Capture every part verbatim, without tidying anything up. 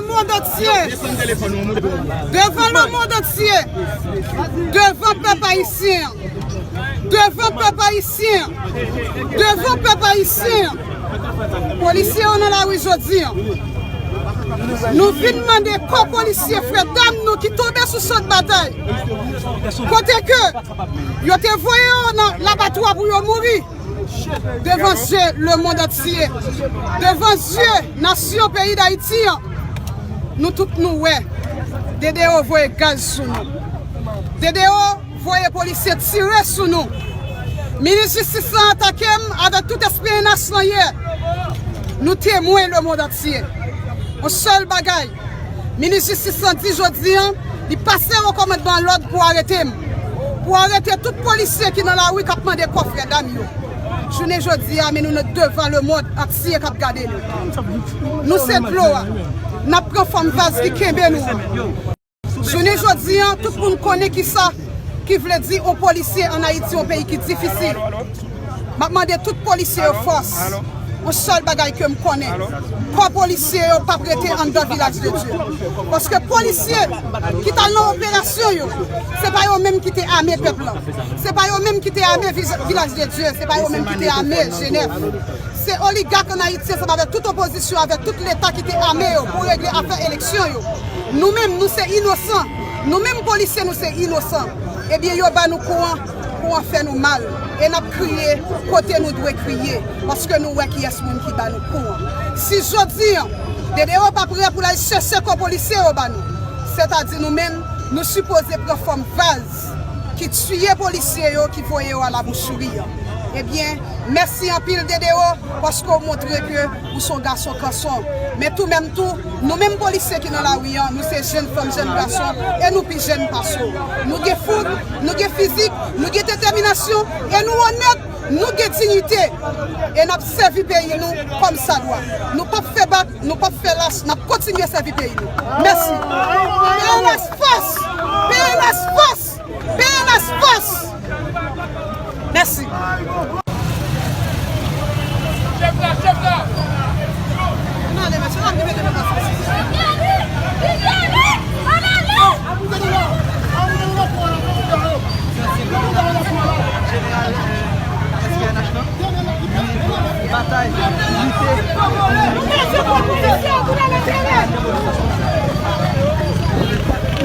Mond antye, devan lemonn antye, devan pèp ayisyen, devan pèp ayisyen, devan pèp ayisyen, polisye yo nan lari jodi a. Nou vin mande kò polisye frè dam nou ki tonbe sou chan batay. Kote ke yo te voye yo nan labatwa pou yo mouri. Devan zye lemonn antye, devan zye nasyon peyi Dayiti an, nou tout nou wè. D D O voye gaz sou nou. D D O voye polisye tire sou nou. Minis jistis lan atake m avèk tout S P N H lan yè. Nou temwen lemonn antye. Yon sèl bagay, minis jistis lan di jodi a, li pase yon kòmandman lòd pou arete m. Pou arete tout polisye ki nan lari k ap mande kò frè dam yo. Jounen jodi a, men nou nan devan lemonn antye k ap gade nou. Nou se dlo a. N ap pran fòm vaz ki kenbe nou an. Jounen jodi a, tout moun konnen kisa ki vle di yon polisye ann Ayiti, yon peyi ki difisil. M ap mande tout polisye yo fòs. Yon sèl bagay ke m konnen, kò polisye yo p ap rete anndan Vilaj de Dye. Paske polisye ki t al nan operasyon yo, se pa yo menm ki te ame pèp lan. Se pa yo menm ki te ame Vij-, Vilaj de Dye. Se pa yo menm ki te ame Jenèf. Se oligak ann Ayiti, ansanm avèk tout opozisyon, avèk tout Leta ki te ame yo pou regle afè eleksyon yo. Nou menm, nou se inosan. Nou menm polisye, nou se inosan. Ebyen, yo ba nou kou an, kou an fè nou mal. E n ap kriye kote nou dwe kriye, paske nou wè kiyès moun ki ba nou kou an. Si jodi an, D D O pa prè pou l al chèche kò polisye yo ba nou, sètadi nou menm, nou sipoze pran fòm vaz ki tiye polisye yo, ki voye yo alabouchouri an. Ebyen, mèsi anpil D D O, paske w montre ke ou se yon gason kanson. Men tou menm tou, nou menm polisye ki nan lari an, nou se jèn fanm, jèn gason, e nou pi jèn pase w. Nou gen foug, nou gen fizik, nou gen detèminasyon, e nou onèt, nou gen diyite. E n ap sèvi peyi nou kòm sa dwa. Nou p ap fè bak, nou p ap fè lach, n ap kontinye sèvi peyi nou. Mèsi. P N H fòs! P N H fòs! P N H fòs! Mèsi. Ann ale, mesye, ann ale, mete nou pase. Jeneral, eh, S P N H lan, li batay, li lite.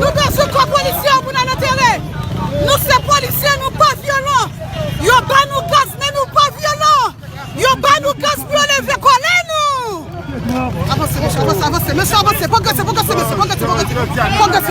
Nou bezwen kò polisye yo pou n al antere. Nou se polisye, nou pa vyolan. Yo ba nou gaz, men nou pa vyolan. Yo ba nou gaz pou yo leve kòlè nou. Avanse, mesye, avanse, avanse, mesye, avanse, pwogrese, pwogrese, mesye, pwogrese, pwogrese, pwogrese.